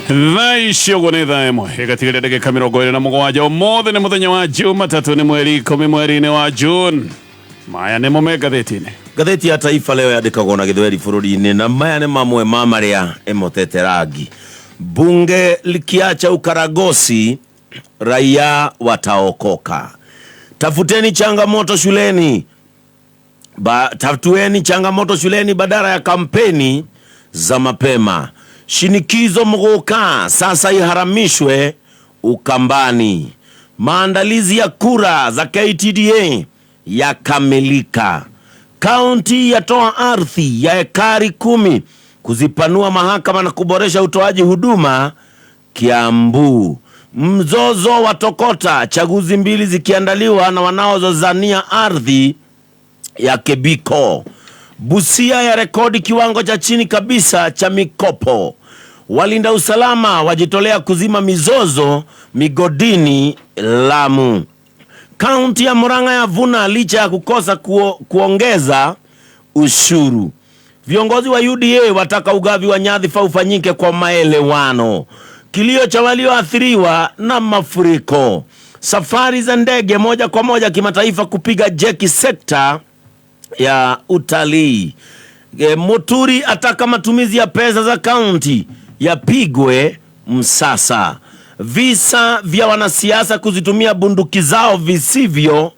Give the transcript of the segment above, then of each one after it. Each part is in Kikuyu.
Thaa ici ũguo nĩ thaa 1 ĩgatigaria ndagĩka 27. Ũmũthĩ nĩ mũthenya wa Jumatatũ, nĩ mweri 10 mweri-inĩ wa June. Maya nĩmo me ngathĩti-inĩ. Ngathĩti ya Taifa Leo yandĩkagwo na Gĩthweri bũrũri-inĩ, na maya nĩ mamwe ma marĩa ĩmotete rangi. Bunge likiacha ukaragosi, raia wataokoka. Tafuteni changamoto shuleni ba, tatueni changamoto shuleni badala ya kampeni za mapema. Shinikizo Muguka sasa iharamishwe Ukambani. Maandalizi ya kura za KTDA yakamilika. Kaunti yatoa ardhi ya ekari 10 kuzipanua mahakama na kuboresha utoaji huduma Kiambu. Mzozo wa Tokota, chaguzi mbili zikiandaliwa na wanaozozania ardhi ya Kebiko. Busia ya rekodi kiwango cha chini kabisa cha mikopo. Walinda usalama wajitolea kuzima mizozo migodini Lamu. Kaunti ya Murang'a yavuna licha ya kukosa kuongeza ushuru. Viongozi wa UDA wataka ugavi wa nyadhifa ufanyike kwa maelewano. Kilio cha walioathiriwa na mafuriko. Safari za ndege moja kwa moja kimataifa kupiga jeki sekta ya utalii. Muturi ataka matumizi ya pesa za kaunti yapigwe msasa. Visa vya wanasiasa kuzitumia bunduki zao visivyo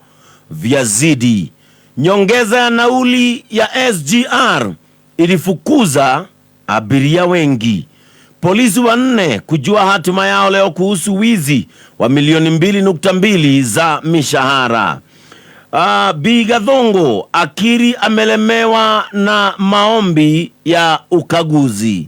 vyazidi. Nyongeza ya nauli ya SGR ilifukuza abiria wengi. Polisi wanne kujua hatima yao leo kuhusu wizi wa milioni 2.2 za mishahara. Bi Gathongo akiri amelemewa na maombi ya ukaguzi.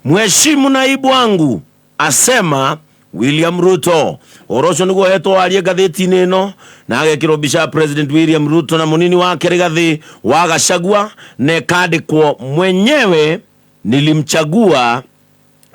Mheshimu naibu wangu, asema William Ruto. Ũhoro ũcio nĩguo hetwo warie ngathĩti-inĩ ĩno, na agekĩrwo mbica ya President William Ruto na mũnini wake Rigathi wa Gachagua, na ĩkandĩkwo mwenyewe nilimchagua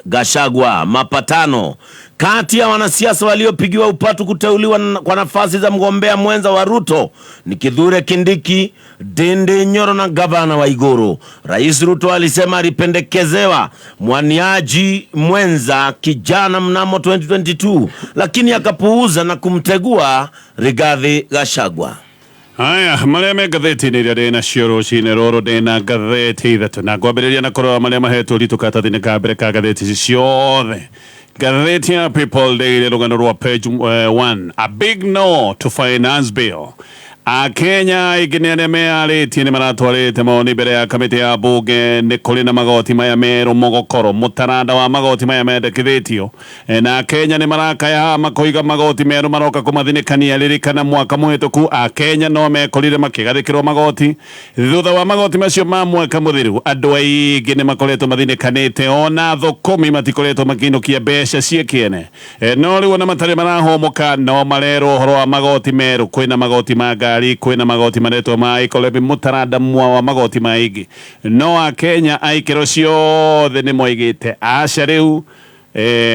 Gachagua. Mapatano kati ya wanasiasa waliopigiwa upatu kuteuliwa kwa nafasi za mgombea mwenza wa Ruto ni Kithure Kindiki, Ndindi Nyoro na gavana wa Iguru. Rais Ruto alisema alipendekezewa mwaniaji mwenza kijana mnamo 2022, lakini akapuuza na kumtegua Rigathi Gachagua. Haya, marĩa me ngathĩti-inĩ iria ndĩ nacio rũcinĩ rũrũ, ndĩ na ngathĩti ithatũ, na ngwambĩrĩria na kũrora marĩa mahetwo ũritũ karatathi-inĩ ka mbere ka ngathĩti ici ciothe. Ngathĩti ya People Daily, rũgano rwa page 1, a big no to finance bill. Akenya aingĩ nĩ arĩa meyarĩtie nĩ maratwarĩte mawoni mbere ya kamĩtĩ ya bunge nĩ kũrĩ na magoti maya merũ mũgokoro mũtaranda wa magoti maya mendekithĩtio. Na Akenya nĩ marakaya haha makoiga magoti merũ maroka kũmathinĩkania. Ririkana mwaka mũhĩtũku Akenya no mekorire makĩgathĩkĩrwo magoti thutha wa magoti macio ma mwaka mũthiru. Andũ aingĩ nĩ makoretwo mathinĩkanĩte, ona thũkũmi matikoretwo makĩinũkia mbeca ciĩ kĩene. No rĩu ona matarĩ marahũmũka no marerwo ũhoro wa magoti merũ. Kwĩna magoti ma ngari, kwĩna magoti maretwo ma eco-levy, mũtaranda mwa wa magoti maingĩ, no Akenya aikĩro ciothe nĩ moigĩte aca. Rĩu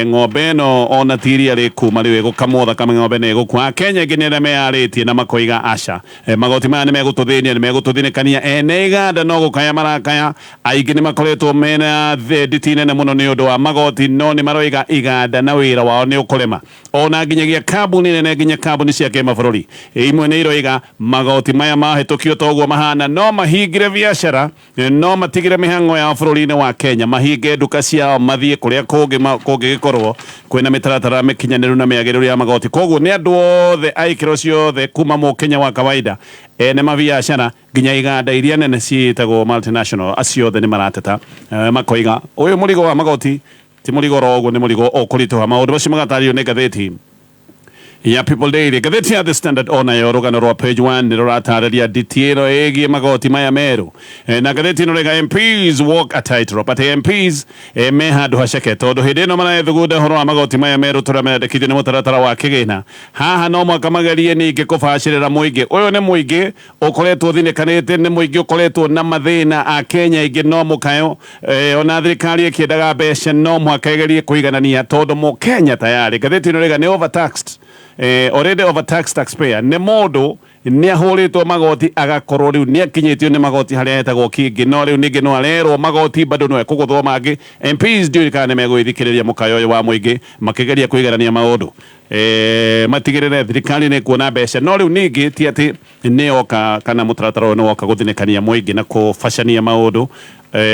ng'ombe ĩno ona ti iria rĩkuma rĩu ĩgũkamwo, thakame ng'ombe nĩ ĩgũkua. Akenya aingĩ nĩ arĩa meyarĩtie na makoiga aca, magoti maya nĩ megũtũthĩnia, nĩ megũtũthinĩkania. Ene iganda no gũkaya marakaya, aingĩ nĩ makoretwo mena nditi nene mũno nĩ ũndũ wa magoti, no nĩ maroiga iganda na wĩra wao nĩ ũkũrema, ona nginyagia kambuni nene, nginya kambuni cia kĩmabũrũri imwe nĩ iroiga magoti maya mahĩtũkio toguo mahana no mahingire biacara, no matigire mĩhang'o yao bũrũri-inĩ wa Kenya, mahinge nduka ciao, mathiĩ kũrĩa kũngĩ kũngĩgĩkorwo kwĩna mĩtaratara mĩkinyanĩru na mĩagĩrĩru ya magoti. Koguo nĩ andũ othe a ikĩro ciothe, kuma mũkenya wa kawaida, ene mabiacara, nginya iganda iria nene ciĩtagwo multinational, acio othe nĩ marateta, makoiga ũyũ mũrigo wa magoti ti mũrigo oro ũguo, nĩ mũrigo ũkũritũha. Maũndũ macio magatarĩrio nĩ ngathĩti ya People Daily. Ngathĩti ya The Standard onayo rũgano rwa page 1 nĩ rũratarĩria nditi ĩno ĩgiĩ magoti maya merũ. Na ngathĩti ĩno rĩga MPs walk a tightrope, atĩ MPs me handũ haceke tondũ hĩndĩ ĩno marethugunda ũhoro wa magoti maya merũ tũrĩa mendekithio nĩ mũtaratara wa kĩgĩna. Haha no mwaka magerie ningĩ kũbacĩrĩra mũingĩ. Ũyũ nĩ mũingĩ ũkoretwo ũthinĩkanĩte, nĩ mũingĩ ũkoretwo na mathĩna. A Kenya aingĩ no mũkayo, ona thirikari ĩkĩendaga mbeca no mũhaka ĩgerie kũiganania tondũ mũkenya tayarĩ, ngathĩti ĩno rĩga nĩ overtaxed. Already overtaxed taxpayer nĩ mũndũ nĩ ahũrĩtwo magoti agakorwo rĩu nĩ akinyĩtio nĩ magoti harĩa etagwo kĩngĩ, no rĩu ningĩ no arerwo magoti bado no ekũgũthwo mangĩ. MPs ndiũĩ kana nĩ megũgĩthikĩrĩria mũkayo ũyũ wa mũingĩ makĩgeria kũiganania maũndũ, matigĩrĩre thirikari nĩ kuona mbeca, no rĩu ningĩ ti atĩ nĩ yoka kana mũtaratara ũyũ nĩ woka gũthinĩkania mũingĩ na kũbacania maũndũ,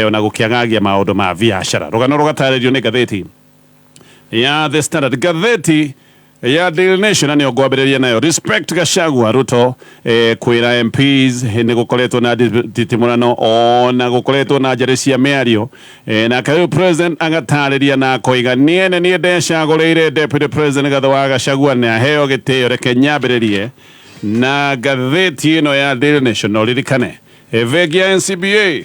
ona gũkĩagagia maũndũ ma biacara. Rũgano rũgatarĩrio nĩ ngathĩti ya The Standard. Ngathĩti ya Daily Nation na nĩyo ngwambĩrĩria nayo. Respect Gachagua, Ruto kwĩra MPs nĩ gũkoretwo na nditimũrano ona gũkoretwo na njarĩ cia mĩario, nake rĩu president agatarĩria na akoiga niene niĩ ndecagũrĩire deputy president Gatho wa Gachagua nĩ aheo gĩtĩo. Reke nyambĩrĩrie na ngathĩti ĩno ya Daily Nation, no ririkane bengi ya NCBA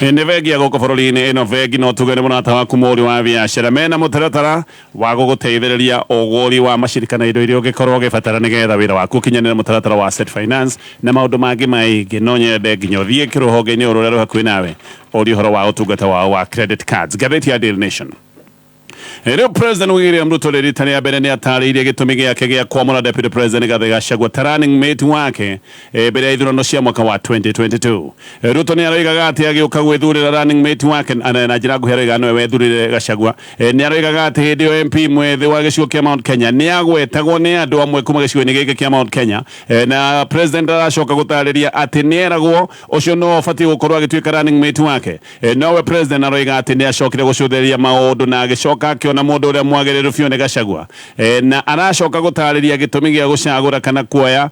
nĩ bengi ya gũkũ bũrũri-inĩ. Ĩno bengi no tuge nĩ mũrata waku mũũri wa biacara, mena mũtaratara wa gũgũteithĩrĩria ũgũri wa macirika na indo iria ũngĩkorwo ũgĩbatara nĩgetha wĩra waku ũkinyanĩre, mũtaratara wa asset finance na maũndũ mangĩ maingĩ. No nyende nginya ũthiĩ kĩrũhonge-inĩ ũrĩa rũrĩ hakuhĩ nawe ũrie ũhoro wa ũtungata wao wa credit cards. Ngathĩti ya Daily Nation. Rĩu President William Ruto rĩrita rĩa mbere nĩ atarĩirie gĩtũmi gĩake gĩa kwamũra Deputy President Rigathi Gachagua ta running mate wake mbere ya ithurano cia mwaka wa 2022. Ruto nĩ aroigaga atĩ agĩũka gwĩthurĩra running mate wake, na njĩra nguhĩ aroiga nĩwe wethurire Gachagua. Nĩ aroigaga atĩ hĩndĩ ĩyo MP mwĩthĩ wa gĩcigo kĩa Mount Kenya nĩ agwetagwo nĩ andũ amwe kuma gĩcigo-inĩ gĩkĩ kĩa Mount Kenya, na president aracoka gũtarĩria atĩ nĩ eragwo ũcio no ũbatiĩ gũkorwo agĩtuĩka running mate wake. Nowe president aroiga atĩ nĩ acokire gũcũthĩrĩria maũndũ na agĩcoka akĩona mũndũ ũrĩa mwagĩrĩru biũ nĩ Gachagua, na aracoka gũtarĩria gĩtũmi gĩa gũcagũra kana kuoya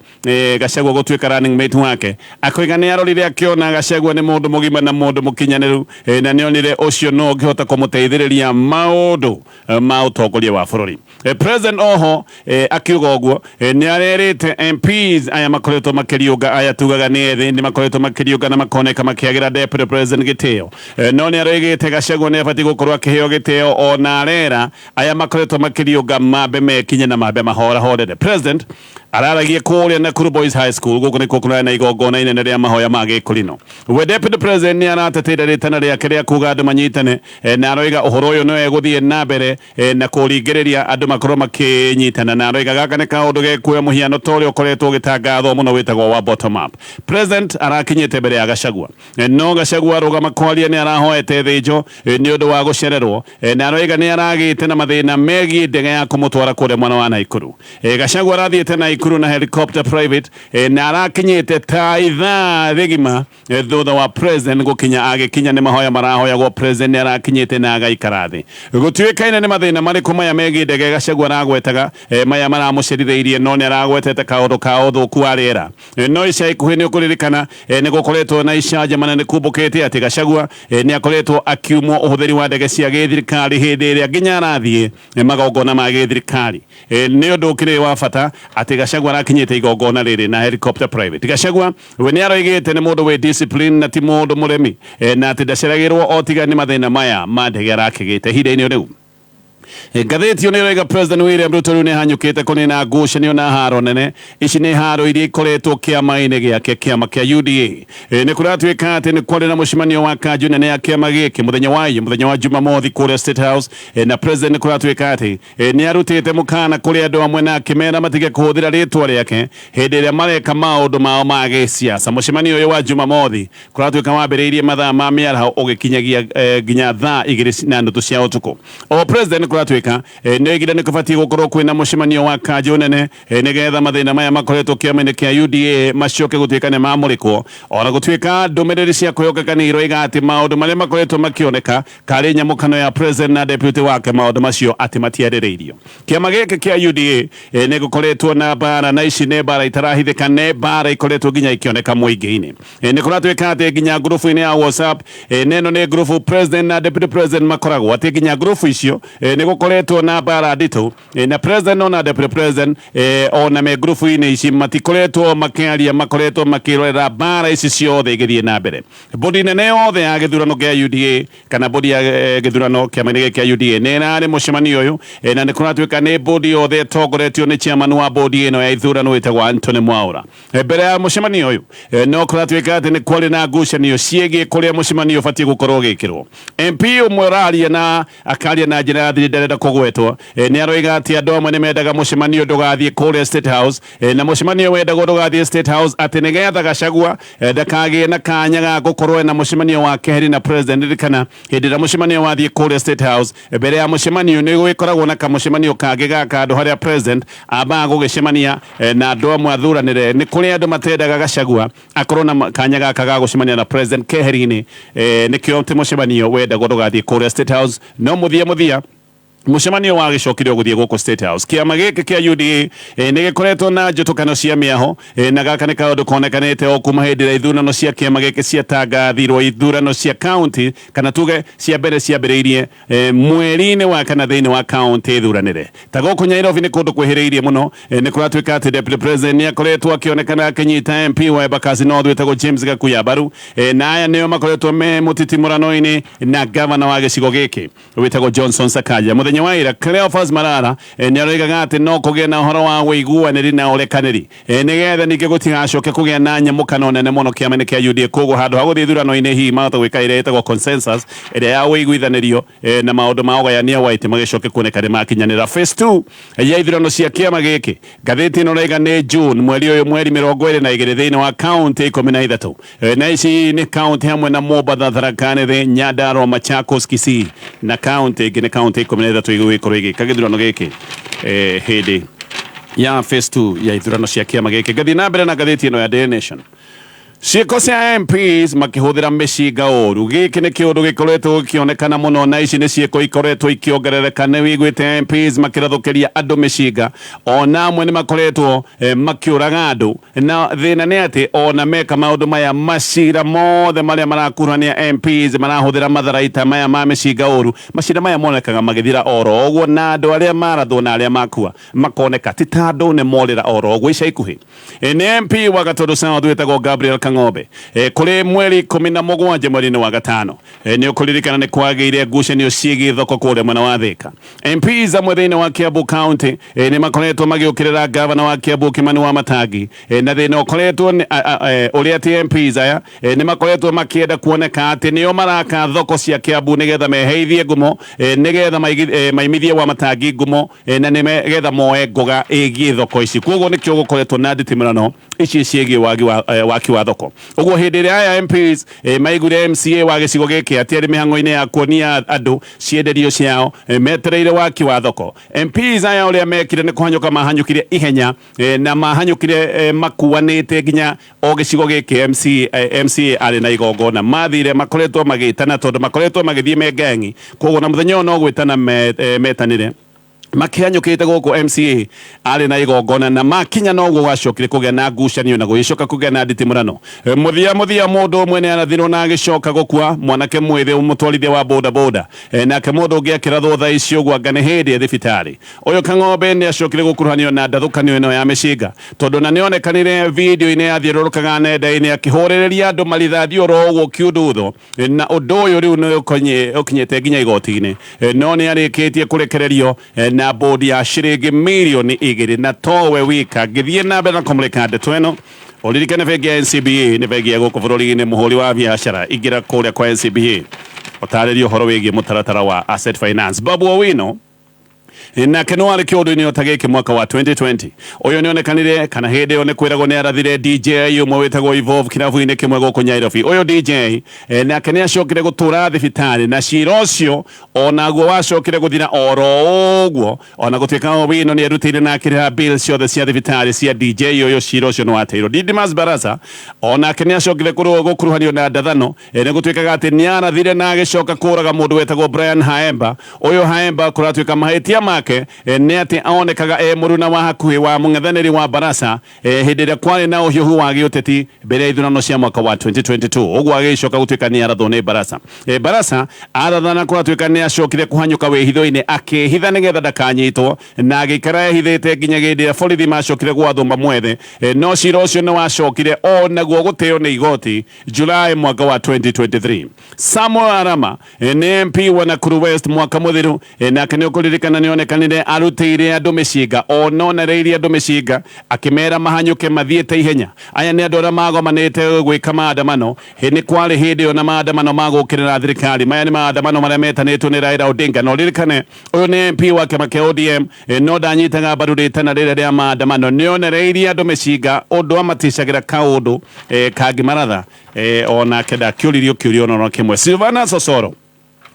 Gachagua gũtuĩka running mate wake. Akoiga nĩ arorire akĩona Gachagua nĩ mũndũ mũgima na mũndũ mũkinyanĩru, na nĩ onire ũcio no ũngĩhota kũmũteithĩrĩria maũndũ ma ũtongoria wa bũrũri. President oho akiuga ũguo nĩ arerĩte MPs aya makoretwo makĩriũnga, aya tugaga nĩ ethĩ, nĩ makoretwo makĩriũnga na makoneka makĩagĩra deputy president gĩtĩo, no nĩ aroigĩte Gachagua nĩ abatiĩ gũkorwo akĩheo gĩtĩo, ona arera aya makoretwo makĩriũnga mambe mekinye na mambe mahorahorere. President araragia kũrĩa Nakuru Boys High School, gũkũ nĩkuo kũrarĩ na igongona inene rĩa mahoya ma gĩkũrino. We deputy president nĩ arateteire rĩtana rĩake rĩa kuga andũ manyitane, na aroiga ũhoro ũyũ nĩ egũthiĩ na mbere na kũringĩrĩria andũ makorwo makĩnyitana, na aroiga gaka nĩ kaũndũ gekuoya mũhiano ta ũrĩa ũkoretwo ũgĩtangathwo mũno wĩtagwo wa bottom up. President arakinyĩte mbere ya Gachagua, no Gachagua arũgama kwaria nĩ arahoete thĩnjo nĩ ũndũ wa gũcererwo, na aroiga nĩ aragĩte na mathĩna megiĩ ndege ya kũmũtwara kũrĩa mwena wa Naikuru. Gachagua arathiĩte Naikuru na helicopter private, na arakinyĩte ta ithaa rĩgima thutha wa president gũkinya. Agĩkinya nĩ mahoya marahoyagwo, president nĩ arakinyĩte na agaikara thĩ. Gũtuĩkaine nĩ mathĩna marĩkũ maya megiĩ ndege Gachagua aragwetaga, maya maramũcerithĩirie, no nĩ aragwetete kaũndũ ka ũthũku wa rĩera. No ica ikuhĩ nĩ ũkũririkana nĩ gũkoretwo na icanjama na nĩ kumbũkĩte atĩ Gachagua nĩ akoretwo akiumwo ũhũthĩri wa ndege cia gĩthirikari hĩndĩ ĩrĩa nginya arathiĩ magongona ma gĩthirikari. Nĩ ũndũ ũkĩrĩ wa bata atĩ Gachagua arakinyĩte igongona rĩrĩ na helicopter private. Gachagua we nĩ aroigĩte nĩ mũndũ wĩ discipline na ti mũndũ mũremi, na atĩ ndaceragĩrwo o tiga nĩ mathĩna maya ma ndege arakĩgĩte ihinda-inĩ rĩu. Ngathĩti ĩyo nĩ ĩroiga President William Ruto rĩu nĩ ahanyũkĩte kũnina ngucanio na haro nene. Ici nĩ haro iria ikoretwo kĩama-inĩ gĩake, kĩama kĩa UDA. Nĩ kũratuĩka atĩ nĩ kwarĩ na mũcemanio wa kanjũ nene ya kĩama gĩkĩ mũthenya wa iyo, mũthenya wa Jumamothi kũrĩa State House, na president nĩ kũratuĩka atĩ nĩ arutĩte mũkana kũrĩ andũ amwe na akĩmera matige kũhũthĩra rĩtwa rĩake hĩndĩ ĩrĩa mareka maũndũ mao ma gĩsiasa. Mũcemanio ũyũ wa Jumamothi kũratuĩka wambĩrĩirie mathaa ma mĩaraho ũgĩkinyagia nginya thaa 2:30 cia ũtukũ. O president kũratuĩka nĩ oigire nĩ kũbatiĩ gũkorwo kwĩna mũcemanio wa kanjũ nene, nĩgetha mathĩna maya makoretwo kĩama-inĩ kĩa UDA macoke gũtuĩka nĩ mamũrĩkwo, ona gũtuĩka ndũmĩrĩri cia kwĩhokeka nĩ iroiga atĩ maũndũ marĩa makoretwo makĩoneka karĩ nyamũkano ya president na deputy wake, maũndũ macio atĩ matiarĩrĩirio. Kĩama gĩkĩ kĩa UDA nĩ gũkoretwo na mbara, na ici nĩ mbara itarahithĩka, nĩ mbara ikoretwo nginya ikĩoneka mũingĩ-inĩ. Nĩ kũratuĩka atĩ nginya ngurubu-inĩ ya WhatsApp, na ĩno nĩ ngurubu president na deputy president makoragwo, atĩ nginya ngurubu icio nĩ gũkoretwo na mbara nditũ, na president ona deputy president ona me ngurubu-inĩ ici matikoretwo makĩaria, makoretwo makĩrorera mbara ici ciothe igĩthiĩ na mbere. Bodi nene yothe ya gĩthurano kĩa UDA kana bodi ya gĩthurano kĩama-inĩ gĩkĩ kĩa UDA nĩ ĩrarĩ mũcemanio ũyũ, na nĩ kũratuĩka nĩ bodi yothe ĩtongoretio nĩ chairman wa bodi ĩno ya ithurano ĩtagwo Anthony Mwaura. Mbere ya mũcemanio ũyũ, no kũratuĩka atĩ nĩ kwarĩ na ngucanio ciĩgiĩ kũrĩa mũcemanio ũbatiĩ gũkorwo ũgĩkĩrwo. MP ũmwe ũraria na akaria na njĩra ya thiri. Ndarenda kũgwetwo, nĩ aroiga atĩ andũ amwe nĩ mendaga mũcemanio ndũgathiĩ kũrĩa State House, na mũcemanio wendagwo ndũgathiĩ State House atĩ nĩgetha Gachagua ndakagĩe na kanya ga gũkorwo na mũcemanio wa kerĩ na president. Ririkana hĩndĩ ĩrĩa mũcemanio wathiĩ kũrĩa State House, mbere ya mũcemanio nĩ gũgĩkoragwo na kamũcemanio kangĩ ga kando harĩa president ambaga gũgĩcemania na andũ amwe athuranĩre. Nĩ kũrĩ andũ matendaga Gachagua akorwo na kanya gaka ga gũcemania na president keheri-inĩ, nĩkĩo ti mũcemanio wendagwo ndũgathiĩ kũrĩa State House. No mũthia mũthia mũcemanio wagĩcokire gũthiĩ gũkũ State House. Kĩama gĩkĩ kĩa UDA nĩ gĩkoretwo na njũtũkano cia mĩaho, na gaka nĩ kaũndũ konekanĩte o kuma hĩndĩ ĩrĩa ithurano cia kĩama gĩkĩ ciatangathirwo. Ithurano cia county, kana tuge cia mbere, ciambĩrĩirie mweri-inĩ wa kana thĩinĩ wa county thuranĩre. Ta gũkũ Nairobi nĩ kũndũ kwĩhĩrĩirie mũno, nĩ kũratuĩka atĩ deputy president nĩ akoretwo akĩonekana akĩnyita MP wa Embakasi North wĩtagwo James Gakuya mbaru, na aya nĩo makoretwo me mũtitimũrano-inĩ na gavana wa gĩcigo gĩkĩ wĩtagwo Johnson Sakaja. Mũthenya wa ira Cleophas Malala nĩ aroigaga atĩ no kũgĩe na ũhoro wa ũiguanĩri na ũrekanĩri, nĩgetha ningĩ gũtigacoke kũgĩa na nyamũkano nene mũno kĩama-inĩ kĩa UDA. Koguo handũ ha gũthiĩ ithurano-inĩ, hihi mahota gwĩka ĩrĩa ĩtagwo consensus, ĩrĩa ya ũiguithanĩrio, na maũndũ ma ũgayania wa itĩ magĩcoke kuoneka nĩ makinyanĩra. Phase 2 ya ithurano cia kĩama gĩkĩ, ngathĩti ĩno raiga nĩ June mweri ũyũ, mweri 22, thĩinĩ wa kaunti 13. Na ici nĩ kaunti hamwe na Mombatha, Tharaka Nithi, Nyandarua, Machakos, Kisii na kaunti ĩngĩ. Nĩ kaunti 13 igũgĩkorwo igĩka gĩthurano gĩkĩ hĩndĩ ya phase 2 ya ithurano cia kĩama gĩkĩ. Ngathiĩ na mbere na ngathĩti ĩno ya Daily Nation. Ciĩko cia MPs makĩhũthĩra mĩcinga ũru, gĩkĩ nĩ kĩũndũ gĩkoretwo gĩkĩonekana mũno, na ici nĩ ciĩko ikoretwo ikĩongerereka. Nĩ wĩiguĩte MPs makĩrathũkĩria andũ mĩcinga, ona amwe nĩ makoretwo makĩũraga andũ. Na thĩna nĩ atĩ ona meka maũndũ maya, macira mothe marĩa marakuruhania MPs marahũthĩra matharaita maya ma mĩcinga ũru, macira maya monekaga magĩthira oro ũguo, na andũ arĩa marathwo na arĩa makua makoneka ti ta andũ nĩ morĩra oro ũguo. Ica ikuhĩ nĩ MP wa Gatundu South wĩtagwo Gabriel Kang'ombe, kũrĩ mweri 17 mweri-inĩ wa gatano, nĩ ũkũririkana nĩ kwagĩire ngucanio ciĩgiĩ thoko kũrĩa mwena wa Thika. MPs amwe thĩinĩ wa Kiambu County nĩ makoretwo magĩũkĩrĩra gavana wa Kiambu Kimani wa Matangi, na thĩna ũkoretwo ũrĩa atĩ MPs aya nĩ makoretwo makĩenda kuoneka atĩ nĩo maraka thoko cia Kiambu nĩgetha meheithie ngumo, nĩgetha maimithie wa Matangi ngumo, na nĩgetha moe ngoga ĩgiĩ thoko ici. Koguo nĩkĩo gũkoretwo na nditimũrano ici ciĩgiĩ wagi wa waki wa thoko. Ũguo hĩndĩ ĩrĩa aya MPs maiguire MCA wa gĩcigo gĩkĩ atĩ arĩ mĩhang'o-inĩ ya kuonia andũ cienderio ciao, metereire waki wa thoko, MPs aya ũrĩa mekire nĩ kũhanyũka mahanyũkire ihenya, na mahanyũkire makuanĩte nginya o gĩcigo gĩkĩ MCA arĩ na igongona. Mathire makoretwo magĩtana, tondũ makoretwo magĩthiĩ me ngengi, koguo na mũthenya ũyũ no gwĩtana metanire makĩhanyũkĩte gũkũ MCA arĩ na igongona, na makinya noguo gwacokire kũgĩa na ngucanio na gũgĩcoka kũgĩa na nditimũrano. Mũthia mũthia mũndũ ũmwe nĩ arathirwo na agĩcoka gũkua, mwanake mwĩthĩ mũtwarithia wa boda boda, nake mũndũ ũngĩ akĩrathwo thaa ici ũguo anga nĩ hĩndĩ e thibitarĩ. Ũyũ Kang'ombe nĩ acokire gũkuruhanio na ndathũkanio ĩno ya mĩcinga, tondũ na nĩonekanire video-inĩ yathiũrũrũkaga nenda-inĩ akĩhũrĩrĩria andũ marithathi oro ũguo kiundutho, na ũndũ ũyũ rĩu nĩ ũkinyĩte nginya igoti-inĩ. No nĩ arĩkĩtie kũrekererio na bodi ya ciringi mirioni 2, na towe wika. Ngĩthiĩ na mbere na kũmũrĩka ndeto ĩno, ũririkane bengi ya NCBA nĩ bengi ya gũkũ bũrũri-inĩ. Mũhũri wa biacara, ingĩra kũrĩa kwa NCBA ũtarĩrie ũhoro wĩgiĩ mũtaratara wa asset finance. Babu Owino nake no arĩ kĩũndũ-inĩ o ta gĩkĩ mwaka wa 2020. Ũyũ nĩ onekanire, kana hĩndĩ ĩyo nĩ kwĩragwo nĩ arathire DJ ũmwe wĩtagwo Evolve kĩrabu-inĩ kĩmwe gũkũ Nairobi. Ũyũ DJ nake nĩ acokire gũtũra thibitarĩ, na cira ũcio onaguo wacokire gũthira oro ũguo. Ona gũtuĩka Owino nĩ erutĩire na akĩrĩha bill ciothe cia thibitarĩ cia DJ ũyũ, cira ũcio nĩ wateirwo. Didmus Barasa onake nĩ acokire gũkuruhanio na ndathano. Nĩ gũtuĩkaga atĩ nĩ arathire na agĩcoka kũraga mũndũ wetagwo Brian Haemba. Ũyũ Haemba kũratuĩka mahĩtia make nĩ atĩ onekaga e mũruna wa hakuhĩ wa mũng'ethanĩri wa Barasa hĩndĩ ĩrĩa kwarĩ na ũhiũhu wa gĩũteti mbere ya ithurano cia mwaka wa 2022. Ũguo agĩcoka gũtuĩka nĩ arathwo nĩ Barasa. Barasa arathana, kũratuĩka nĩ acokire kũhanyũka wĩhitho-inĩ, akĩhitha nĩgetha ndakanyitwo, na agĩikara ehithĩte nginya hĩndĩ ĩrĩa borithi macokire gwathwo mamwethe. No cira ũcio nĩ wacokire o naguo gũteo nĩ igoti July mwaka wa 2023. Samuel Arama nĩ MP wa Nakuru West mwaka mũthiru, nake nĩ ũkũririkana nĩ onekanire onekanire arutĩire andũ mĩcinga, ononereirie andũ mĩcinga akĩmera mahanyũke mathiĩte ihenya. Aya nĩ andũ arĩa magomanĩte gwĩka maandamano. Nĩ kwarĩ hĩndĩ ĩyo na maandamano ma gũũkĩrĩra thirikari. Maya nĩ maandamano marĩa metanĩtwo nĩ Raila Odinga, na ũririkane ũyũ nĩ MP wa kĩama kĩa ODM, no ndanyitaga mbaru rĩtana rĩrĩa rĩa maandamano. Nĩ onereirie andũ mĩcinga ũndũ amaticagĩra kaũndũ kangĩ maratha, onake ndakĩũririo kĩũria ona kĩmwe. Silvana Sosoro,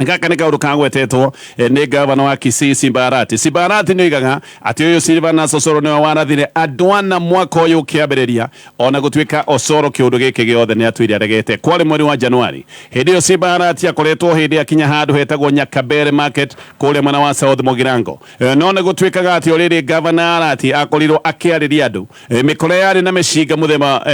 gaka nĩ kaũndũ kagwetetwo nĩ gavana wa Kisii Simba Arati. Simba Arati nĩ oigaga atĩ ũyũ Silvana Sosoro nĩwe warathire andũ ana mwaka ũyũ ũkĩambĩrĩria, ona gũtuĩka Osoro kĩũndũ gĩkĩ gĩothe nĩ atwĩire aregete. Kwarĩ mweri wa Januari, hĩndĩ ĩyo Simba Arati akoretwo hĩndĩ akinya handũ hetagwo Nyakabere Market kũrĩa mwena wa South Mugirango. No nĩ gũtuĩkaga atĩ o rĩrĩ gavana Arati akorirwo akĩarĩria andũ, mĩkora yarĩ na mĩcinga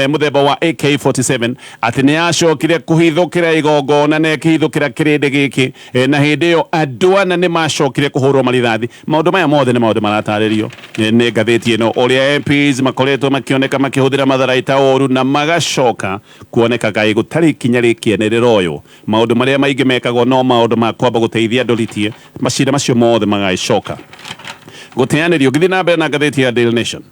mũthemba wa AK47 atĩ nĩ yacokire kũhithũkĩra igongona na ĩkĩhithũkĩra kĩrĩndĩ gĩkĩ, na hĩndĩ ĩyo andũ ana nĩ macokire kũhũrwo marithathi. Maũndũ maya mothe nĩ maũndũ maratarĩrio nĩ ngathĩti ĩno, ũrĩa MPs makoretwo makĩoneka makĩhũthĩra matharaita ũru na magacoka kuoneka kaĩ gũtarĩ ikinya rĩkĩenĩrĩra ũyũ. Maũndũ marĩa maingĩ mekagwo no maũndũ ma kwamba gũteithia andũ ritie, macira macio mothe magagĩcoka gũteanĩrio. Ngĩthiĩ na mbere na ngathĩti ya Daily Nation,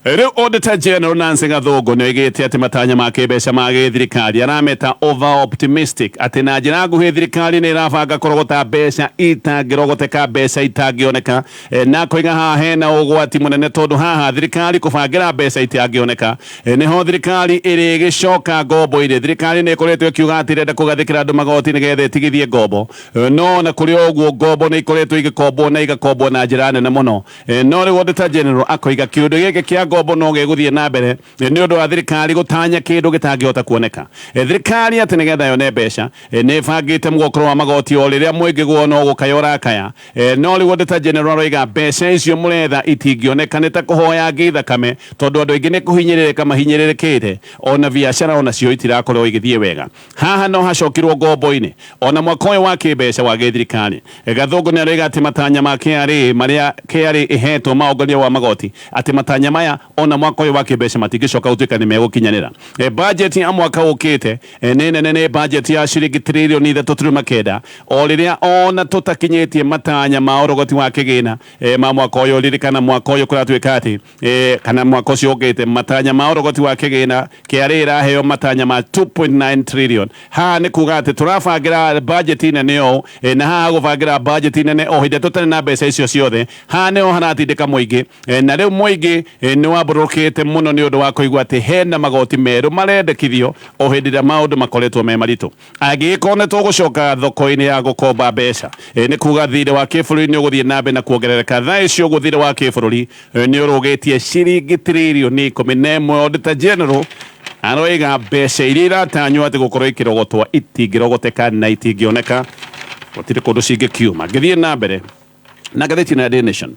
rĩu Auditor General Nancy Gathũngũ nĩ oigĩte atĩ matanya ma kĩmbeca ma gĩthirikari arameta over optimistic, atĩ na njĩra nguhĩ thirikari nĩ ĩrabanga kũrogota mbeca itangĩrogoteka, mbeca itangĩoneka. Na koiga haha hena ũgwati mũnene, tondũ haha thirikari kũbangĩra mbeca itangĩoneka, nĩho thirikari ĩrĩgĩcoka ngombo-inĩ. Thirikari nĩ ĩkoretwo ĩkiuga atĩ ĩrenda kũgathĩkĩra andũ magoti nĩgetha ĩtigithie ngombo, no na kũrĩ o ũguo ngombo nĩ ikoretwo igĩkombwo na igakombwo na njĩra nene mũno. No rĩu Auditor General akoiga kĩũndũ gĩkĩ kĩa ngombo no gĩgũthiĩ na mbere nĩ ũndũ wa thirikari gũtanya kĩndũ gĩtangĩhota kuoneka. Thirikari atĩ nĩgetha yone mbeca nĩ ĩbangĩte mũgokoro wa magoti o rĩrĩa mũingĩ guo no gũkaya ũrakaya. No rĩu Auditor General aroiga mbeca icio mũretha itingĩoneka, nĩ ta kũhoya ngi thakame, tondũ andũ aingĩ nĩ kũhinyĩrĩrĩka mahinyĩrĩrĩkĩte, ona biacara onacio itirakorwo igĩthiĩ wega. Haha no hacokirwo ngombo-inĩ ona mwaka ũyũ wa kĩmbeca wa gĩthirikari. Gathũngũ nĩ aroiga atĩ matanya ma KRA marĩa KRA ĩhetwo ma ũngania wa magoti, atĩ matanya maya ona mwaka ũyũ wa kĩmbeca matingĩcoka gũtuĩka nĩ megũkinyanĩra. Budget ya mwaka ũkĩte nĩ nene, nĩ budget ya ciringi tririoni 3.9, o rĩrĩa ona tũtakinyĩtie matanya ma ũrogoti wa kĩgĩna ma mwaka ũyũ. Ririkana mwaka ũyũ kũratuĩka atĩ kana mwaka ũcio ũkĩte matanya ma ũrogoti wa kĩgĩna KRA ĩraheo matanya ma 2.9 trillion. Haha nĩ kuga atĩ tũrabangĩra budget nene ũũ, na haha gũbangĩra budget nene o hĩndĩ tũtarĩ na mbeca icio ciothe, haha nĩho haratindĩka mũingĩ. Na rĩu mũingĩ nĩ wambũrũkĩte mũno nĩ ũndũ wa kũigua atĩ hena magoti merũ marendekithio o hĩndĩ ĩrĩa maũndũ makoretwo me maritũ. Angĩgĩkorwo nĩ tũgũcoka thoko-inĩ ya gũkomba mbeca, nĩ kuga thirĩ wa kĩbũrũri nĩ ũgũthiĩ na mbere na kuongerereka. Thaa ici ũguo thirĩ wa kĩbũrũri nĩ ũrũgĩtie ciringi tririoni 11. Auditor General aroiga mbeca iria iratanywo atĩ gũkorwo ikĩrogotwo itingĩrogoteka na itingĩoneka, gũtirĩ kũndũ cingĩkiuma. Ngĩthiĩ na mbere na ngathĩti ĩno ya Daily Nation,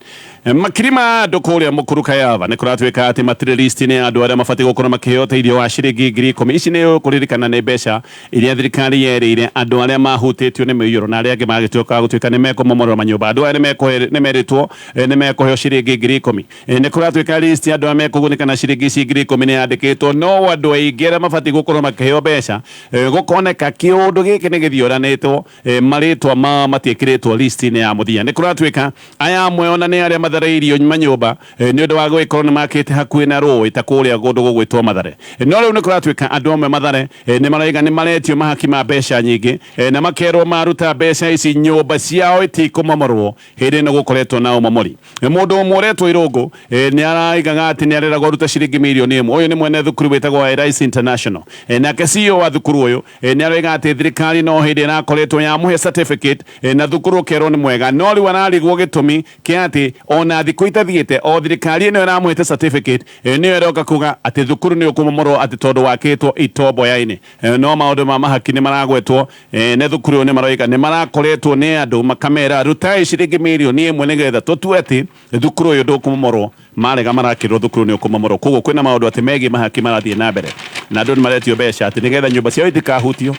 makiri ma andũ kũrĩa Mũkuru Kayava nĩ kũratuĩka atĩ matirĩ listi-inĩ ya andũ arĩa mabatiĩ gũkorwo makĩheo ũteithio wa ciringi 10,000. Ici nĩ kũririkana nĩ mbeca iria thirikari yerĩire andũ arĩa mahutĩtio nĩ mĩiyũro na arĩa angĩ magĩtuĩka gũtuĩka nĩ mekũmomorerwo manyũmba. Andũ aya nĩ merĩtwo nĩ mekũheo ciringi 10,000. Nĩ kũratuĩka list ya andũ arĩa mekũgunĩka na ciringi ici 10,000 nĩ yandĩkĩtwo, no andũ aingĩ arĩa mabatiĩ gũkorwo makĩheo mbeca, gũkoneka kĩũndũ gĩkĩ nĩ gĩthioranĩtwo, marĩtwa mao matiĩkĩrĩtwo list-inĩ ya mũthia. Nĩ kũratuĩka aya amwe ona nĩ arĩa matharĩirio manyũmba nĩ ũndũ wa gũgĩkorwo nĩ makĩte hakuhĩ na rũĩ ta kũrĩa kũndũ gũgwĩtwo Mathare. No rĩu nĩ kũratuĩka andũ amwe Mathare nĩ maraiga nĩ maretio mahaki ma mbeca nyingĩ, na makerwo maruta mbeca ici nyũmba ciao itikũmomorwo hĩndĩ ĩno gũkoretwo na ũmomori. Mũndũ ũmwe ũretwo Irũngũ nĩ araigaga atĩ nĩ areragwo arute ciringi mirioni 1. Ũyũ nĩ mwene thukuru wĩtagwo Rice International. Nake CEO wa thukuru ũyũ nĩ aroiga atĩ thirikari no hĩndĩ ĩrakoretwo yamũhe certificate, na thukuru ũkerwo nĩ mwega, no rĩu ararigwo gĩtũmi kĩa atĩ ona thikũ itathiĩte o thirikari ĩno ĩramũhete certificate nĩyo ĩroka kuga atĩ thukuru nĩ ũkũmomorwo atĩ tondũ wakĩtwo itomboya-inĩ. No maũndũ ma mahaki nĩ maragwetwo. Ene thukuru ũyũ nĩ maroiga nĩ marakoretwo nĩ andũ makamera rutai ciringi mirioni 1 nĩgetha tũtue atĩ thukuru ũyũ ndũkũmomorwo. Marega marakĩrwo thukuru nĩ ũkũmomorwo. Koguo kwĩna maũndũ atĩ megiĩ mahaki marathiĩ na mbere na andũ nĩ maretio mbeca atĩ nĩgetha nyũmba ciao itikahutio.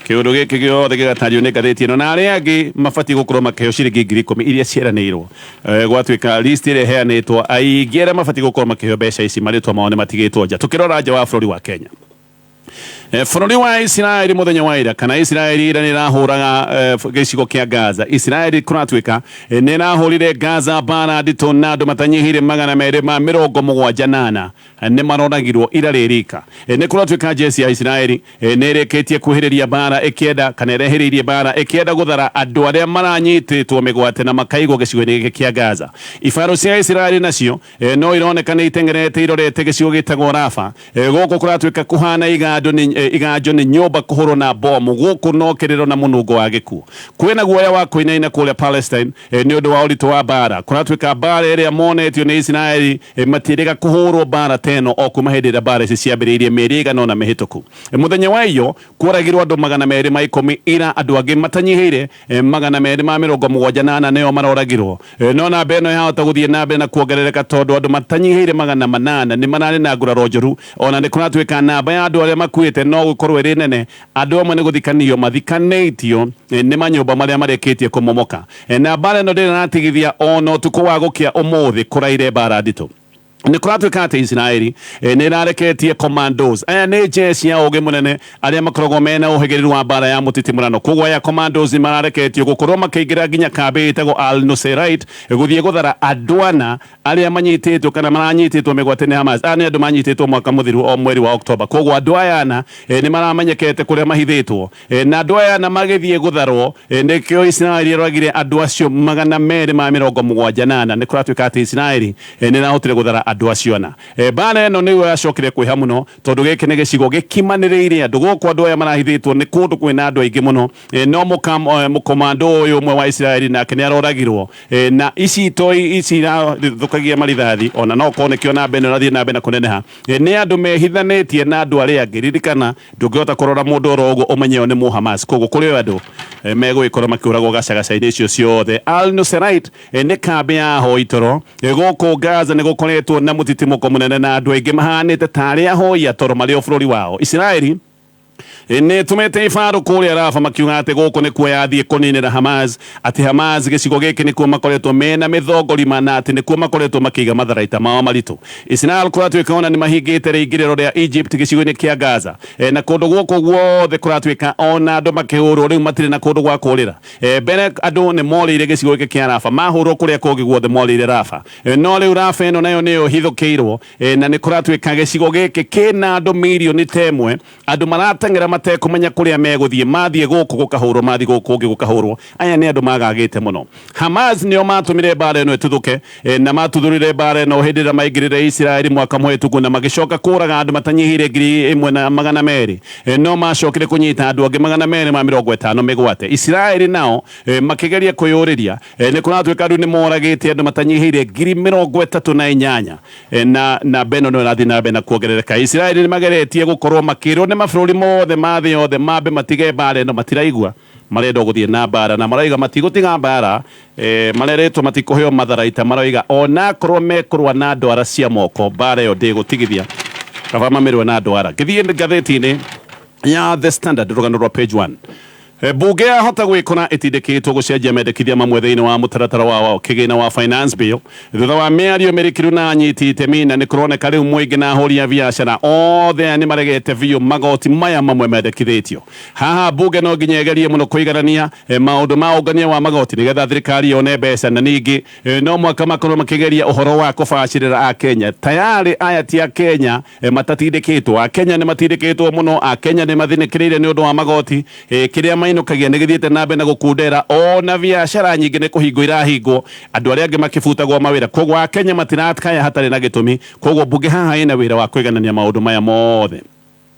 Kĩũndũ gĩkĩ gĩothe gĩgatario nĩ ngathĩti ĩno, na arĩa angĩ mabatiĩ gũkorwo makĩheo ciringi 10,000 iria ciĩranĩirwo. Gwatuĩka list ĩrĩa ĩheanĩtwo, aingĩ arĩa mabatiĩ gũkorwo makĩheo mbeca ici marĩtwa mao nĩ matigĩtwo nja. Tũkĩrora nja wa bũrũri wa Kenya, Bũrũri wa Isiraeli mũthenya wa ira kana Isiraeli ira nĩ ĩrahũraga gĩcigo kĩa Gaza. Isiraeli kũratuĩka nĩ ĩrahũrire Gaza mbara nditũ na andũ matanyihĩire 274 nĩ maroragirwo ira rĩrika. Nĩ kũratuĩka jeshi ya Isiraeli nĩ ĩrĩkĩtie kuhĩrĩria mbara ĩkĩenda kana ĩrehĩrĩirie mbara ĩkĩenda gũthara andũ arĩa maranyitĩtwo mĩgwate na makaigwo gĩcigo-inĩ gĩkĩ kĩa Gaza. Ibarũ cia Isiraeli nacio no ironeka nĩ iteng'erete irorete gĩcigo gĩtagwo Rafa. Gũkũ kũratuĩka kũhana iganjo nĩ iganjo nĩ nyũmba kũhũrwo na bomu gũkũ no kĩrĩro na mũnungo wa gĩkuũ. Kwĩna guoya wa kũinaina kũrĩa Palestine nĩ ũndũ wa ũritũ wa mbara. Kũratuĩka mbara ĩrĩa monetio nĩ Isiraeli matiĩrĩga kũhũrwo mbara ta ĩno o kuma hĩndĩ ĩrĩa mbara ici ciambĩrĩirie mĩeri ĩigana ũna mĩhĩtũku. Mũthenya wa iyo kworagirwo andũ 210 ira andũ angĩ matanyihĩire 274 nĩo maroragirwo. No namba ĩno yahota gũthiĩ na mbere na kuongerereka tondũ andũ matanyihĩire 800 nĩ mararĩ na nguraro njũru. Ona nĩ kũratuĩka namba ya andũ arĩa makuĩte no gũkorwo ĩrĩ nene, andũ amwe nĩ gũthikanio mathikanĩtio nĩ manyũmba marĩa marĩkĩtie kũmomoka. Na mbara ĩno ndĩrĩ ĩratigithia ona ũtukũ wa gũkĩa ũmũthĩ kũraire mbara nditũ. Nĩ kũratuĩka atĩ Isiraeli nĩ ĩrareketie commandos. Aya nĩ jeshi ya ũgĩ mũnene arĩa makoragwo mena ũhĩgĩrĩru wa mbara ya mũtitimũrano. Koguo aya commandos nĩ marareketio gũkorwo makĩingĩra nginya kambĩ ĩtagwo Al Nuseirat gũthiĩ gũthara andũ ana arĩa manyitĩtwo kana maranyitĩtwo mĩgwate nĩ Hamas. Aya nĩ andũ manyitĩtwo mwaka mũthiru o mweri wa Oktoba. Koguo andũ aya ana nĩ maramenyekete kũrĩa mahithĩtwo. Na andũ aya ana magĩthiĩ gũtharwo, nĩkĩo Isiraeli ĩroragire andũ acio 274. Nĩ kũratuĩka atĩ Isiraeli nĩ ĩrahotire gũthara andũ acio ana. Mbara ĩno nĩyo yacokire kwĩha mũno tondũ gĩkĩ nĩ gĩcigo gĩkimanĩrĩire andũ. Gũkũ andũ aya marahithĩtwo nĩ kũndũ kwĩna andũ aingĩ mũno. No mũkomando ũyũ ũmwe wa Isiraeli nake nĩ aroragirwo. Na ici itoi ici irathũkagia marithathi ona no korwo nĩkĩo namba ĩno ĩrathiĩ na mbere na kũneneha. Nĩ andũ mehithanĩtie na andũ arĩa angĩ. Ririkana ndũngĩhota kũrora mũndũ oro ũguo ũmenye ũyũ nĩ Mũhamas. Koguo kũrĩ o andũ megũgĩkorwo makĩũragwo gacagaca-inĩ icio ciothe. Al Nuseirat nĩ kambĩ ya ahoi toro. Gũkũ Gaza nĩ gũkoretwo na mũtitimũko mũnene na andũ aingĩ mahanĩte ta arĩa ahoi a toro marĩ o bũrũri wao. Isiraeli nĩ ĩtũmĩte ibarũ kũrĩa Rafa makiuga atĩ gũkũ nĩkuo yathiĩ kũninĩra Hamas, atĩ Hamas gĩcigo gĩkĩ nĩkuo makoretwo mena mĩthongorima na atĩ nĩkuo makoretwo makĩiga matharaita mao maritũ. Israel kũratuĩka ona nĩ mahingĩte rĩingĩrĩro rĩa Egypt gĩcigo-inĩ kĩa Gaza. Na kũndũ gũkũ guothe kũratuĩka ona andũ makĩhũrwo rĩu matirĩ na kũndũ gwa kũrĩra. Mbere andũ nĩ morĩire gĩcigo gĩkĩ kĩa Rafa, mahũrwo kũrĩa kũngĩ guothe morĩire Rafa. No rĩu Rafa ĩno nayo nĩyo ĩhithũkĩirwo na nĩ kũratuĩka gĩcigo gĩkĩ kĩna andũ mirioni ta 1 andũ marateng'era matekũmenya kũrĩa megũthiĩ, mathiĩ gũkũ gũkahũrwo, mathiĩ gũkũ kũngĩ gũkahũrwo. Aya nĩ andũ magagĩte mũno. Hamas nĩo matũmire mbara ĩno ĩtuthũke na matuthũrire mbara ĩno hĩndĩ ĩrĩa maingĩrire Isiraeli mwaka mũhĩtũku na magĩcoka kũraga andũ matanyihĩire 1,200. No macokire kũnyita andũ angĩ 250 mĩgwate. Isiraeli nao makĩgeria kwĩyũrĩria. Nĩ kũratuĩka andũ nĩ moragĩte andũ matanyihĩire 38,000 na namba ĩno no ĩrathiĩ na mbere na kuongerereka. Isiraeli nĩ mageretie gũkorwo makĩrwo nĩ mabũrũri mothe ma thĩ yothe mambe matige mbara ĩno, matiraigua, marenda gũthiĩ na mbara na marauga matigũtiga mbara. Marerĩtwo matikũheo matharaita, marauga onakorwo mekũrũa na ndwara cia moko mbara ĩyo ndĩgũtigithia, kaba mamĩrũe na ndwara. Ngĩthiĩ ngathĩti-inĩ ya The Standard rũgano rwa page 1. Bunge yahota gwĩkora ĩtindĩkĩtwo gũcenjia mendekithia mamwe thĩinĩ wa mũtaratara wa kĩgĩna wa Finance Bill thutha wa mĩario mĩrikĩru na anyiti itemi, na nĩ kũroneka rĩu mũingĩ na ahũri a biacara othe aya nĩ maregete biũ magoti maya mamwe mendekithĩtio. Haha bunge no nginya ĩgerie mũno kũiganania maũndũ ma ũngania wa magoti nĩgetha thirikari yone mbeca, na ningĩ no mũhaka makorwo makĩgeria ũhoro wa kũbacĩrĩra Akenya. Tayarĩ aya ti Akenya matatindĩkĩtwo, Akenya nĩ matindĩkĩtwo mũno, Akenya nĩ mathinĩkĩrĩire nĩ ũndũ wa magoti. Kĩrĩa mainũkagia nĩ gĩthiĩte na mbere na gũkundera, ona biacara nyingĩ nĩ kũhingwo irahingwo, andũ arĩa angĩ makĩbutagwo mawĩra. Koguo Akenya matirakaya hatarĩ na gĩtũmi. Koguo mbunge haha ĩna wĩra wa kũiganania maũndũ maya mothe.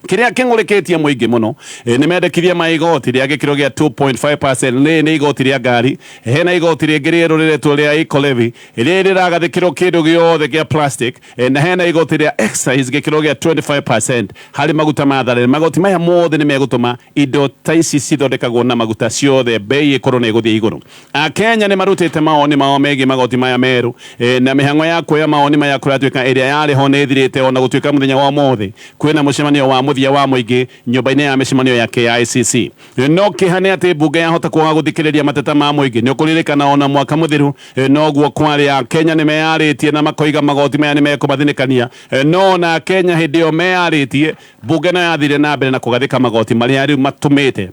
Kĩrĩa kĩng'ũrĩkĩtie mũingĩ mũno nĩ mendekithia ma igoti rĩa gĩkĩro gĩa 2.5%. Rĩrĩ nĩ igoti rĩa ngari, hena igoti rĩngĩ rĩerũ rĩretwo rĩa eco levy, rĩrĩ rĩragathĩkĩrwo kĩndũ gĩothe kĩa plastic, na hena igoti rĩa excise gĩkĩro gĩa 25% harĩ maguta ma tharĩrĩ. Magoti maya mothe nĩ megũtũma indo ta ici cithondekagwo na maguta ciothe bei ĩkorwo nĩ ĩgũthiĩ igũrũ. Akenya nĩ marutĩte mawoni mao megiĩ magoti maya merũ, na mĩhang'o ya kuoya mawoni maya kũratuĩka ĩrĩa yarĩ ho nĩ ĩthirĩte, ona gũtuĩka mũthenya wa ũmũthĩ kwĩna mũcemanio wa mũthia. mũthia wa mũingĩ nyũmba-inĩ ya mĩcemanio ya KICC. No kĩeha nĩ atĩ mbunge yahota kwaga gũthikĩrĩria mateta ma mũingĩ. Nĩ ũkũririkana ona mwaka mũthiru noguo kwarĩ, Akenya nĩ meyarĩtie na makoiga magoti maya nĩ mekũmathinĩkania, no ona Akenya hĩndĩ ĩyo meyarĩtie, mbunge no yathire na mbere na kũgathĩka magoti marĩa rĩu matũmĩte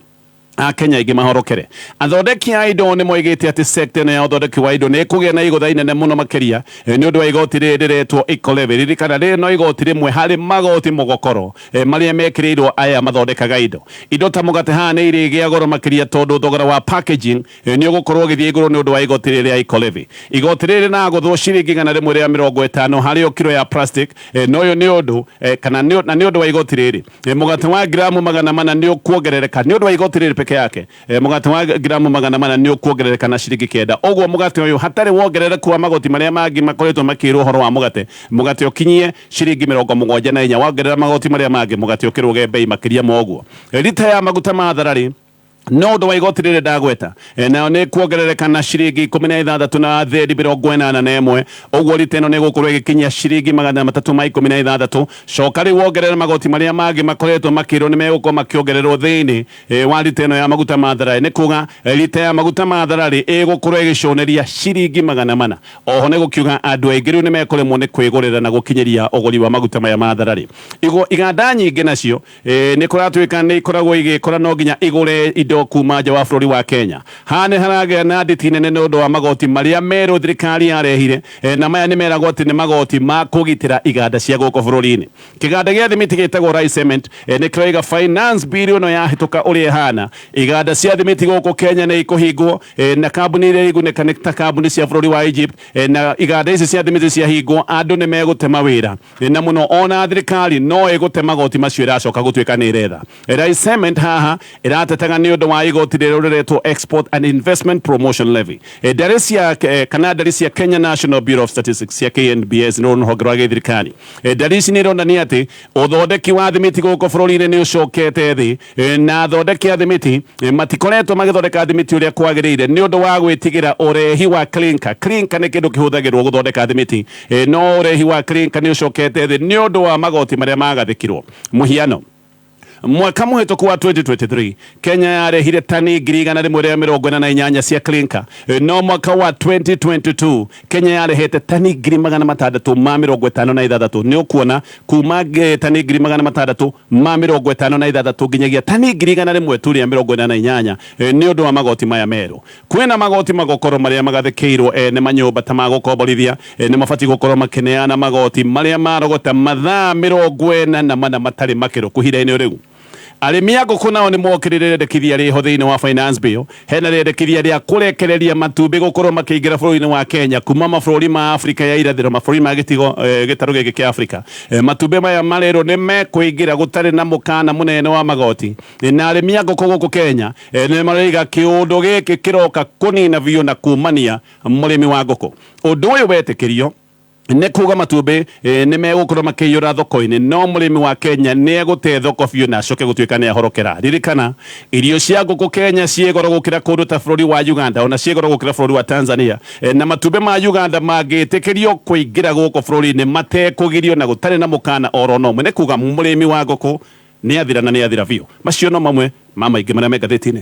Akenya aingĩ mahorokere. Athondeki a indo nĩ moigĩte atĩ sekta ĩno ya ũthondeki wa indo nĩ ĩkũgĩa na igũtha inene mũno makĩria nĩ ũndũ wa igoti rĩrĩ rĩretwo Eco Levy. Ririkana rĩrĩ no igoti rĩmwe harĩ magoti mũgokoro marĩa mekĩrĩirwo aya mathondekaga indo. Indo ta mũgate haha nĩ irĩgĩa goro makĩria tondũ thogora wa packaging nĩ ũgũkorwo ũgĩthiĩ igũrũ nĩ ũndũ wa igoti rĩrĩ rĩa Eco Levy. Igoti rĩrĩ rĩragũthwo ciringi 150 harĩ o kiro ya plastic, na ũyũ nĩ ũndũ kana na nĩ ũndũ wa igoti rĩrĩ mũgate wa gramu 400 nĩ ũkuongerereka nĩ ũndũ wa igoti rĩrĩ peke yake. Mũgate wa gramu 400 nĩ ũkuongerereka na ciringi 9. Ũguo mũgate ũyũ hatarĩ wongerereku wa magoti marĩa mangĩ makoretwo makĩrwo ũhoro wa mũgate, mũgate ũkinyie ciringi 74. Wongerera magoti marĩa mangĩ, mũgate ũkĩrũge bei makĩria ma ũguo. Rita ya maguta ma thararĩ no ũndũ wa igoti rĩrĩ ndagweta, nayo nĩ kuongerereka na ciringi 16 na thendi 81. Ũguo rita ĩno nĩ ĩgũkorwo ĩgĩkinyia ciringi 316. Coka rĩu wongerere magoti marĩa mangĩ makoretwo makĩrwo nĩ megũkorwo makĩongererwo thĩinĩ wa rita ĩno ya maguta ma thararĩ. Nĩ kuga rita ya maguta ma thararĩ ĩgũkorwo ĩgĩconeria ciringi 400. Oho nĩ gũkiuga andũ aingĩ rĩu nĩ mekũremwo nĩ kwĩgũrĩra na gũkinyĩria ũgũri wa maguta maya ma thararĩ. Iganda nyingĩ nacio nĩ kũratuĩka nĩ ikoragwo igĩkora no nginya igũre indo kuma nja wa bũrũri wa Kenya. Haha nĩ haragĩa na nditi nene nĩ ũndũ wa magoti marĩa merũ thirikari yarehire, na maya nĩ meragwo atĩ nĩ magoti ma kũgitĩra iganda cia gũkũ bũrũri-inĩ. Kĩganda gĩa thimiti gĩtagwo Rai Cement nĩ kĩroiga finance bill ĩno yahĩtũka ũrĩa ĩhana, iganda cia thimiti gũkũ Kenya nĩ ikũhingwo, na kambuni iria igunĩka nĩ ta kambuni cia bũrũri wa Egypt, na iganda ici cia thimiti ciahingwo andũ nĩ megũte mawĩra na mũno ona thirikari no ĩgũte magoti macio ĩracoka gũtuĩka nĩ ĩretha. Rai Cement haha ĩratetaga nĩ ũndũ wa igoti rĩrĩa rĩretwo Export and Investment Promotion Levy. Ndari cia kana ndari cia Kenya National Bureau of Statistics cia KNBS nĩ rũhonge rwa gĩthirikari. Ndari ici nĩ ironania atĩ ũthondeki wa thimiti gũkũ bũrũri-inĩ nĩ ũcokete thĩ, na athondeki a thimiti matikoretwo magĩthondeka thimiti ũrĩa kwagĩrĩire nĩ ũndũ wa gwĩtigĩra ũrehi wa clinker. Clinker nĩ kĩndũ kĩhũthagĩrwo gũthondeka thimiti, no ũrehi wa clinker nĩ ũcokete thĩ nĩ ũndũ wa magoti marĩa magathĩkirwo. Mũhiano, mwaka mũhĩtũku wa 2023 Kenya yarehire tani 148,000 cia clinker, no mwaka wa 2022 Kenya yarehete tani 656,000. Nĩ ũkuona kuma tani 656,000 nginyagia tani 100,000 tu rĩa 48 nĩ ũndũ wa magoti maya merũ. Kwĩna magoti magokoro marĩa magathĩkĩirwo ene manyũmba ta magũkomborithia nĩ mabatiĩ gũkorwo makĩneana magoti marĩa marogota mathaa 44 matarĩ makĩrũku ihinda-inĩ rĩu. Arĩmi a ngũkũ nao nĩ mokĩrĩire rĩendekithia rĩho thĩinĩ wa finance bill. Hena rĩendekithia rĩa kũrekereria matumbĩ gũkorwo makĩingĩra bũrũri-inĩ wa Kenya kuma mabũrũri ma Afrika ya irathĩro, mabũrũri ma gĩtigo gĩtarũ gĩkĩ kĩa Afrika. Matumbĩ maya marerwo nĩ mekũingĩra gũtarĩ na mũkana mũnene wa magoti, na arĩmi a ngũkũ gũkũ Kenya nĩ maroiga kĩũndũ gĩkĩ kĩroka kũnina biũ na kumania mũrĩmi wa ngũkũ. Ũndũ ũyũ wetĩkĩrio nĩ kuga matumbĩ nĩ megũkorwo makĩiyũra thoko-inĩ, no mũrĩmi wa Kenya nĩ egũte thoko biũ na acoke gũtuĩka nĩ ahorokera. Ririkana irio cia ngũkũ Kenya ciĩ goro gũkĩra kũndũ ta bũrũri wa Uganda, ona ciĩ goro gũkĩra bũrũri wa Tanzania, na matumbĩ ma Uganda mangĩtĩkĩrio kũingĩra gũkũ bũrũri-inĩ matekũgirio na gũtarĩ na mũkana oro na ũmwe, nĩ kuga mũrĩmi wa ngũkũ nĩ athira na nĩ athira biũ. Macio no mamwe ma maingĩ marĩa me ngathĩti-inĩ.